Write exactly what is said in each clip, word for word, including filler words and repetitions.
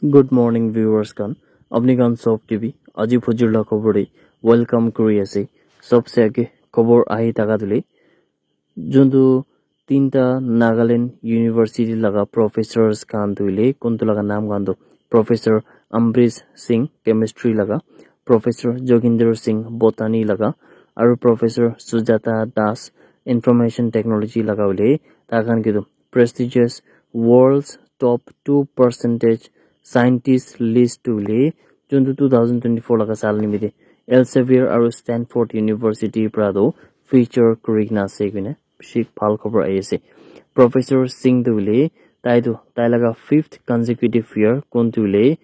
Good morning, viewers khan. Apni khan sob ke bi aji phujur la khobor te welcome kuri ase. Sobse age khobor ahi thaka tu le, juntu tinta Nagaland University laga professors khan tu le, kuntu laga naam khan tu, Professor Ambrish Singh, chemistry laga, Professor Joginder Singh, botany laga, aru Professor Sujata Das, information technology laga hoile, tai khan ke tu prestigious world's top two percentage scientist list tu hoile, juntu two thousand twenty-four laga sal nimite Elsevier aru Stanford University pra tu feature kuri kena ase koina bishi bhal khobor ahi ase. Professor Singh tu hoile, tai tu, tai laga fifth consecutive year, kun tu hoile,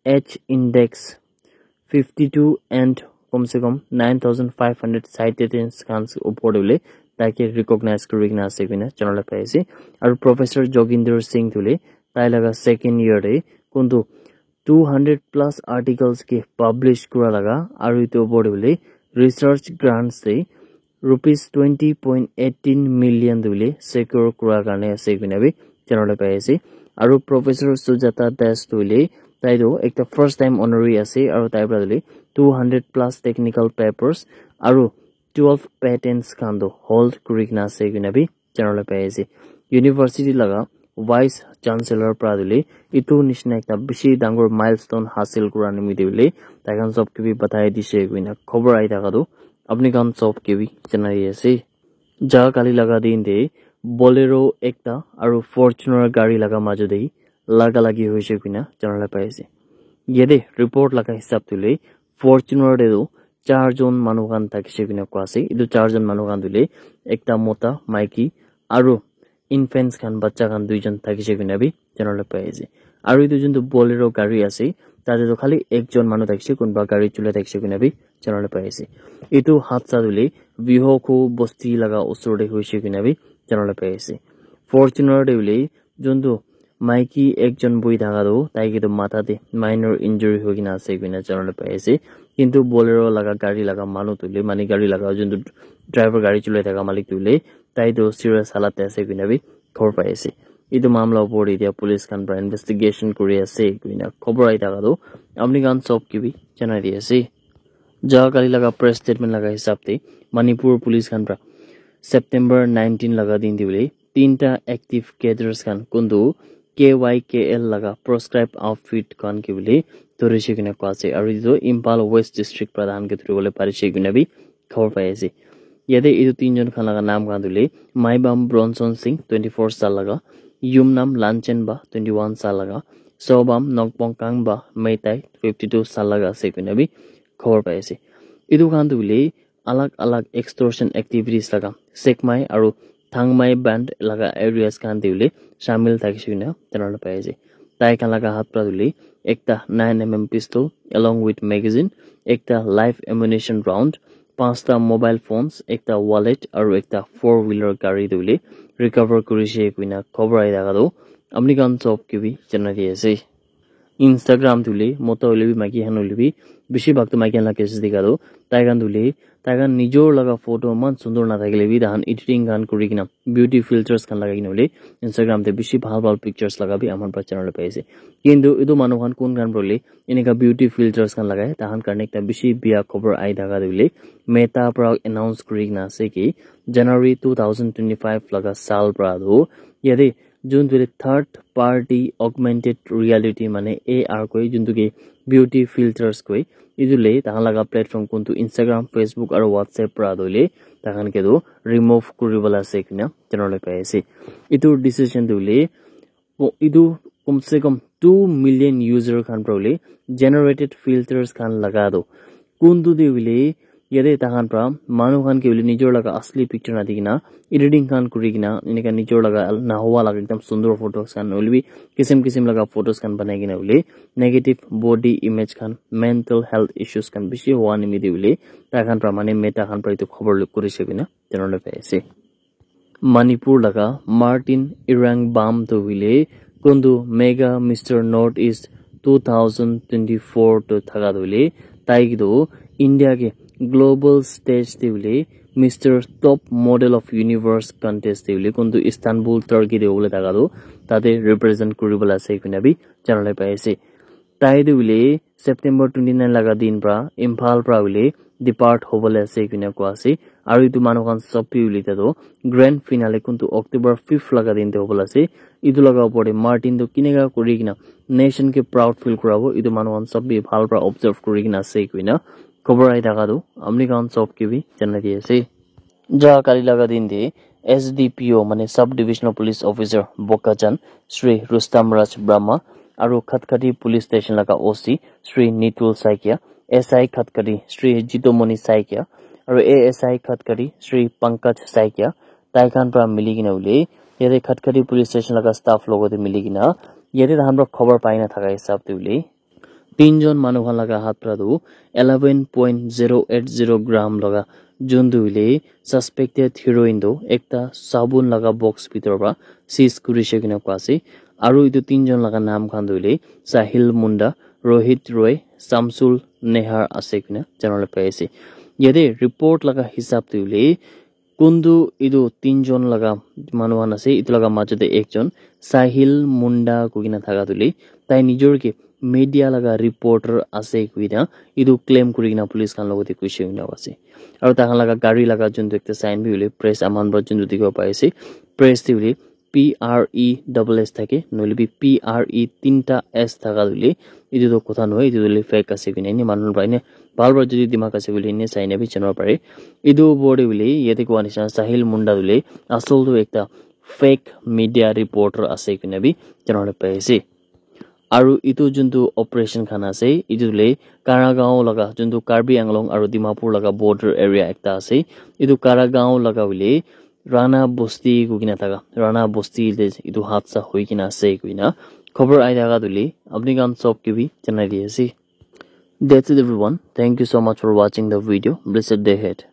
H index fifty-two and kom se kom nine thousand five hundred citations khan opor te hoile, tai ke recognize kuri kena ase koina janabole pai ase. Aru Professor Joginder Singh tu hoile, tai laga second year te kuntu two hundred plus articles ke publish kura laga, aru etu opor te hoile research grants te rupees twenty point eighteen million tu hoile secure kura karne ase koina bi janabole pai ase. Aru Professor Sujata Das tu hoile, tai tu ekta first time honoree ase, aru tai pra tu hoile two hundred plus technical papers aru twelve patents khan tu hold kuri kena ase koina bi janabole pai ase. University laga Vice Chancellor pra tu hoile etu nishina ekta bishi dangor milestone hasil kura nimite hoile, tai khan sob ke bi batai dise koina khobor ahi thaka tu apni khan sob ke bi janai ase. Ja kali laga din te Bolero ekta aru Fortuner gari laga majo te laga lagi hoise koina janabole pai ase. Yate report laga hisab tu hoile Fortuner te tu char jon manu khan thakise koina koa ase. Etu char jon manu khan tu hoile ekta mota, maiki aru infants khan, bacha khan duijon thakise koina bi janabole pai ase. Aru etu juntu Bolero gari ase, tate tu khali ekjon manu thakise, kunba gari chulai thakise koina bi janabole pai ase. Etu hadsa tu hoile Vihokho bosti laga osor te hoise koina bi janabole pai ase. Fortuner te hoile juntu maiki ekjon buhi thaka tu, tai ke tu matha te minor injury hoi kena ase koina janabole pai ase. Kintu Bolero laga gari laga manu tu hoile, mane gari laga juntu driver, gari chulai thaka malik tu hoile, tai tu serious halat te ase koina bi khobor pai ase. Etu mamla opor te etia police khan pra investigation kuri ase koina khobor ahi thaka tu apni khan sob ke bi janai di ase. Ja kali laga press statement laga hisab te Manipur police khan pra September nineteen laga din te hoile tinta active cadres khan kuntu K Y K L laga proscribed outfit khan ke hoile dhorise koina koa ase, aru etu Imphal West District pra tahan ke dhuribole parise koina bi khobor pai ase. Yate etu tinjon khan laga naam khan tu hoile Maibam Bronson Singh, twenty four sal laga, Yumnam Lanchenba, twenty one sal laga, Sobam Nokbong Kangba Meitai, fifty two sal laga ase koina bi khobor pai ase. Etu khan tu hoile alag alag extortion activities laga Sekmai aru Thangmai band laga areas khan te hoile shamil thakise koina janabole pai ase. Tai khan laga hath pra tu hoile ekta nine M M pistol along with magazine, ekta live ammunition round, panchta mobile phones, ekta wallet aru ekta four wheeler gari tu hoile recover kurise koina khobor ahi thaka tu apni khan sob ke bi janai di ase. Instagram tu hoile mota hoile bi maiki khan hoile bi bishi bhag tu maiki khan la cases dikha tu, tai khan tu hoile tai khan nijor laga photo eman sundor nathakile bi tai khan editing khan kuri kena beauty filters khan lagai kena hoile Instagram te bishi bhal bhal pictures laga bi aman pra janabole pai ase. Kintu etu manu khan kun khan pra hoile eneka beauty filters khan lagai, tai khan karne ekta bishi bia khobor ahi thaka tu hoile Meta pra announce kuri kena ase ki January two thousand twenty five laga sal pra tu yate juntu hoile third party augmented reality mane A R koi, juntu ke beauty filters koi, etu le tai khan laga platform kuntu Instagram, Facebook aru WhatsApp pra tu hoile tai khan ke tu remove kuri bole ase koina janabole pai ase. Etu decision tu hoile, o, etu kom se kom two million user khan pra hoile generated filters khan laga tu kuntu te hoile yate tai khan pra manu khan ke hoile nijor laga asli picture nadikena editing khan kuri kena eneka nijor laga nahoa laga ekdam sundor photos khan hoile bi kisim kisim laga photos khan banai kena hoile negative body image khan, mental health issues khan bishi hoa nimite hoile tai khan pra mane Meta khan pra etu khobor kurise koina janabole pai ase. Manipur laga Martin Irangbam tu hoile kuntu Mega Mister North East two thousand twenty four tu thaka tu hoile tai ke tu India ke Global stage te hoile Mister Top Model of Universe contest te hoile kuntu Istanbul, Turkey te hobole thaka tu tate represent kuribole ase koina bi janabole pai ase. Tai tu hoile September twenty nine laga din pra Imphal pra hoile depart hobole ase koina koa ase. Aru etu manu khan sob bi hoile ta tu grand finale kuntu October fifth laga din te hobole ase. Etu laga opor te Martin tu kineka kuri kena nation ke proud feel kurabo, etu manu khan sob bi bhal pra observe kuri kena ase koina khobor ahi thaka tu apni khan sob ke bi janai di ase. Ja kali laga din te S D P O mane Sub Divisional Police Officer Bokajan Shri Rustam Raj Brahma aru Khatkhati Police Station laga O C Shri Nitul Saikia, S I Khatkhati Shri Jitomoni Saikia aru A S I Khatkhati Shri Pankaj Saikia tai khan pra mili kena hoile yate Khatkhati Police Station laga staff logote mili kena yate tahan pra khobor pai na thaka hisab te hoile tinjon manu khan laga hat pra tu eleven point zero eight zero gram laga juntu hoile suspected heroin tu ekta sabun laga box bitor pra seize kurishe koina koa ase. Aru etu tinjon laga naam khan tu hoile Sahil Munda, Rohit Roy, Samsul Nehar ase koina janabole pai ase. Yate report laga hisab te hoile kuntu etu tinjon laga manu khan ase, etu laga majo te ekjon Sahil Munda koi kena thaka tu hoile tai nijor ke media laga reporter ase koina etu claim kuri kena police khan logote koishe koina ase. Aru tai khan laga gari laga juntu ekta sign bi hoile press aman pra juntu dikhibo pai ase. Press te hoile P R E double S thake, nohoile bi P R E tinta S thaka tu hoile etu tu kotha nohoi, etu tu hoile fake ase koina ene manu pra ene bhal pra jodi dimag ase koile ene sai na bi janibo pare. Etu opor te hoile yate koa nishina Sahil Munda tu hoile asol tu ekta fake media reporter ase koina bi janabole pai ase. Aru etu juntu operation khan ase, etu tu hoile Karagaon laga juntu Karbi Anglong aru Dimapur laga border area ekta ase. Etu Karagaon laga hoile Rana Bosti koi kena thaka, Rana Bosti te etu hadsa hoi kena ase koina khobor ahi thaka tu hoile apni khan sob ke bi janai di ase. That's it everyone. Thank you so much for watching the video. Blessed day ahead.